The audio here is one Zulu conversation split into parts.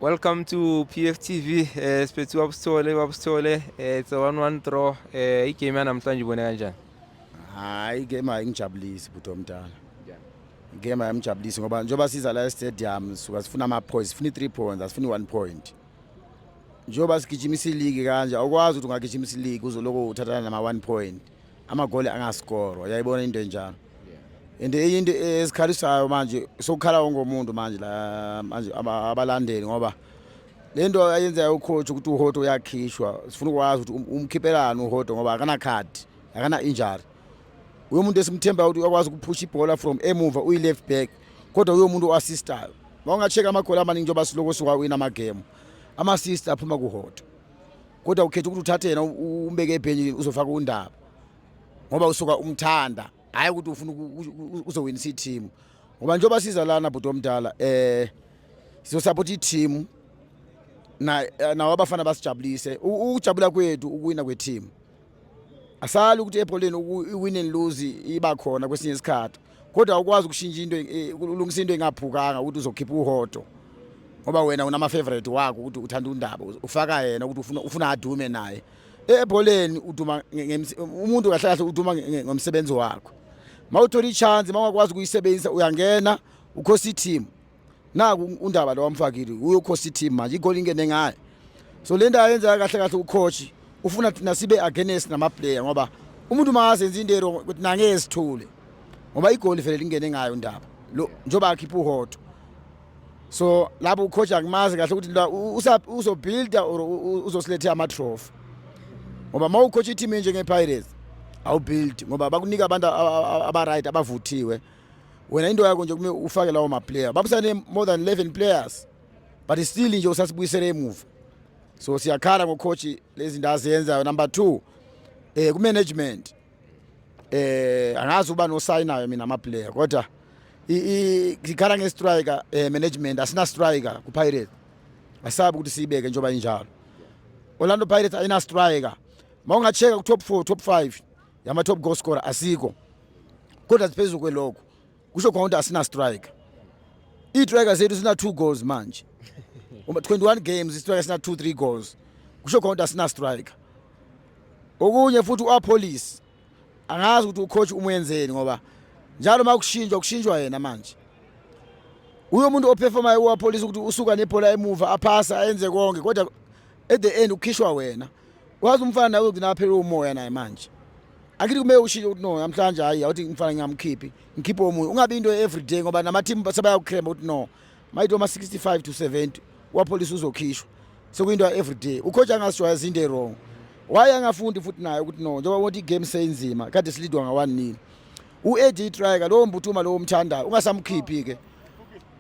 Welcome to PFTV. Siphethe uBaba Sithole, Baba Sithole. It's a 1-1 draw. Igame yanamhlanje ibone kanjani? Hayi, igame ayingijabulisi, bhuti omdala. Igame ayimjabulisi ngoba njengoba siza la e-stadium suka sifuna ama-points, sifuna i-3 points, asifuni i-1 point. Njengoba sigijimisa iligi kanje, awukwazi ukuthi ungagijimisa iligi uzoloko uthathana nama-1 point, amagoli angaskorwa. Uyayibona into enjalo? And enye into esikhalisayo manje, sokukhala wonke umuntu manje la manje, abalandeli, ngoba le nto ayenzayo ucoach ukuthi uHotto uyakhishwa, sifuna ukwazi ukuthi umkhiphelani uHotto, ngoba akanakhadi, akana-injury. Uyo muntu esimthembayo ukuthi uyakwazi ukuphusha ibhola from emuva, uyi-left back, kodwa uyo muntu o-assistayo. Ma unga-check amagoli amaningi, njengoba siloko siwawina amagemu, ama-assist aphuma kuHotto, kodwa ukhetha ukuthi uthathe yena umbeke ebhenjini, uzofaka uNdaba ngoba usuka umthanda, hhayi ukuthi ufuna uzowinisa i-team. Ngoba njengoba siza lana, bhuti omdala, sizosupport i-team na nawo abafana basijabulise. Ukujabula kwethu ukuwina kwe-team. Asali ukuthi ebholeni i-win and lose iba khona kwesinye isikhathi, kodwa awukwazi ukushintsha into, ulungisa into engaphukanga ukuthi uzokhipha uHotto ngoba wena unama-favorite wakho, ukuthi uthanda uNdaba, ufaka yena ukuthi ufuna adume naye. Ebholeni uduma umuntu kahle kahle uduma ngomsebenzi wakho. Ma uthola i-chance, ma ungakwazi ukuyisebenzisa, uyangena ukhosa i-team. Naku uNdaba lo wamfakile, uyokhosa i-team manje, igoli ingene ngayo. So le nto ayenza kahle kahle ucoach, ufuna thina sibe against nama-player, ngoba umuntu makazenza into e-wrong ukuthi nangeke sithule, ngoba igoli vele lingene ngayo uNdaba lo njengoba akhipha uHotto. So lapho ucoach akumazi kahle ukuthi la uzobuilda or uzosilethela ama-trophy, ngoba uma ucoach i-team enjenge-Pirates awubuild, ngoba bakunika abantu aba-right, abavuthiwe. Wena into yakho nje kumele ufake lawo ma-player. Babusane more than 11 players, but still nje usasibuyisele emuva. So siyakhala ngocoach lezi zinto azenzayo. Number 2, ku management, angazi uba nosayinayo mina ama player, kodwa sikhala nge-striker. Management, asina striker ku Pirates, asabi ukuthi siyibeke njengoba injalo. Orlando Pirates ayina striker. Mawungacheka ku top 4, top 5 yama top goal scorer, asikho, kodwa siphezulu kwelokho. Kusho khona ukuthi asina striker. I-striker zethu sina 2 goals manje, uma 21 games i-striker sina 2 3 goals, kusho khona ukuthi asina striker. Okunye futhi, uAppollis, angazi ukuthi ucoach umwenzeni, ngoba njalo makushintshwa kushintshwa yena. Manje uyo umuntu operformayo uAppollis, ukuthi usuka nebhola emuva, aphasa, ayenze konke, kodwa at the end ukhishwa wena. Wazi umfana nawe ugcina aphele umoya naye. Manje akithi kumele ushintshe ukuthi no, namhlanje hayi, awuthi ngifana ngingamkhiphi, ngikhiphe omunye. Ungabi into every day, ngoba nama-team sebayakukrema ukuthi no, mayithi oma 65 to 70 uAppollis uzokhishwa. Sekuyinto every day. Ucoach angasijwayeza into e-wrong. Why angafundi futhi naye ukuthi no, njengoba ukuthi igame seyinzima, kade silidwa nga-1-0, u-add i-striker lowo Mbuthuma lowo umthandayo, ungasamkhiphi ke,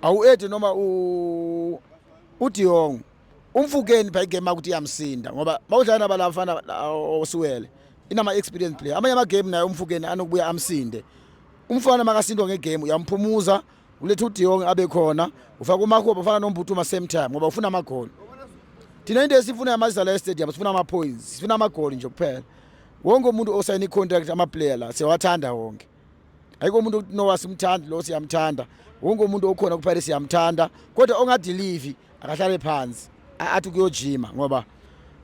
awu-add noma uDiong, uMofokeng pha igame ukuthi iyamsinda, ngoba mawudlala nabalafana osuwele inama experience player, amanye amagame naye uMofokeng anokubuya amsinde. Umfana makasindwa ngegame, uyamphumuza, uletha uDiong abe khona, ufaka uMakgopa, ufaka noMbuthuma same time, ngoba ufuna amagoli. Thina into esifuna yamazala e-stadium, sifuna ama-points, sifuna amagoli nje kuphela. Wonke umuntu osayina i-contract, ama-player la siyawathanda wonke. Ayikho umuntu ukuthi no, asimthandi lo, siyamthanda wonke umuntu okhona kuPirates, siyamthanda, kodwa ongadeliver akahlale phansi, athi kuyojima, ngoba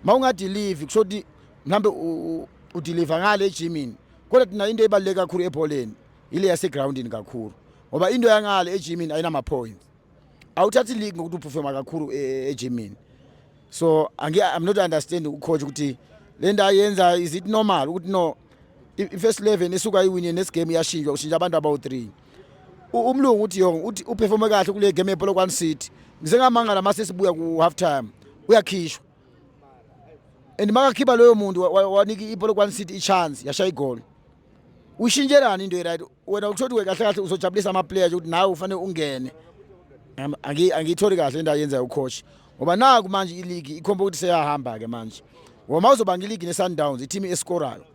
mawungadeliver kusho ukuthi mhlambe udeliver ngale ejimini. Kodwa thina into ebaluleke kakhulu ebholeni ile yasegroundini kakhulu, ngoba into yangale ejimini ayinama-points. Awuthathi league ngokuthi uperforma kakhulu ejimini. So I'm not understanding ucoach ukuthi le nto ayenza, is it normal ukuthi no, i-first 11 isuka iwine next game iyashintshwa, ushintsha abantu abawu-3? Umlungu uthi yonke uthi uperforme kahle kule game ePolokwane City, ngize ngamangala mase sibuya ku half time uyakhishwa, and makakhipha loyo muntu wanika iPolokwane City i-chance, yashaya igoli. Ushintshelani into e-right? Wena uthothi kahle kahle uzojabulisa ama-players ukuthi nawe ufanele ungene. Angiyitholi kahle into ayenzayo ucoach, ngoba naku manje iligi ikhomba ukuthi seyahamba ke manje, ngoba mawuzobanga iligi ne-Sundowns, i-team eskorayo.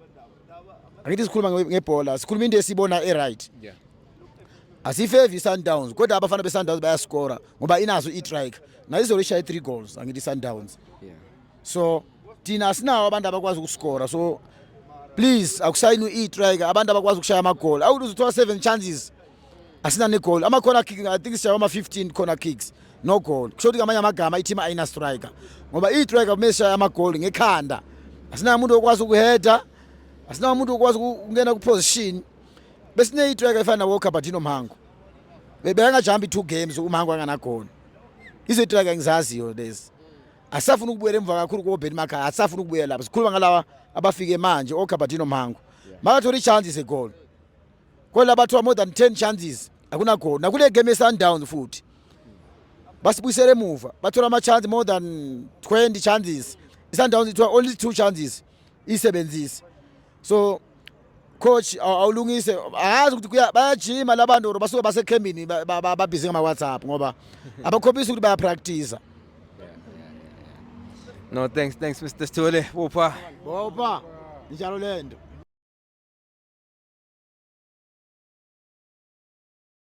Angithi sikhuluma ngebhola, sikhuluma into esiyibona e-right. Asifevi i-Sundowns, kodwa abafana be-Sundowns bayaskora ngoba inazo i-striker, nayo izolishaye 3 goals, angithi i-Sundowns? So thina asinawo abantu abakwazi ukuskora, so please akusayinwe i-striker, abantu abakwazi ukushaya amagoli. Awuthi uzothola 7 chances, asina negoli. Ama-corner kick, I think sishaye ama-15 corner kicks. No goal. Kusho ukuthi ngamanye amagama i-team ayina striker, ngoba i-striker kumele sishaye amagoli ngekhanda. Asinayo umuntu okwazi ukuheada, asinayo umuntu okwazi ukungena ku-position. Besine i-striker efana nabo Gabadinho Mhango, bebengajambi two games uMhango anganagoli. Izo-striker ngizaziyo lezi. Asafuna ukubuyela emva kakhulu koBenny McCarthy, asafuna ukubuyela lapho. Sikhuluma ngalawa abafike manje, oGabadinho Mhango, makathola i-chance is a goal. Kodwa bathiwa more than 10 chances, akuna goal. Nakule game ye-Sundowns futhi basibuyisele emuva, bathola ama-chance more than 20 chances, i-Sundowns ithiwa only two chances isebenzise. So coach, awulungise. Akazi ukuthi bayajima labantu or basuke basekhembini, babhizi ngama-WhatsApp, ngoba abakhombisi ukuthi bayapractice. No, thanks, thanks, Mr Sithole. Bopha. Bopha, njalo lento.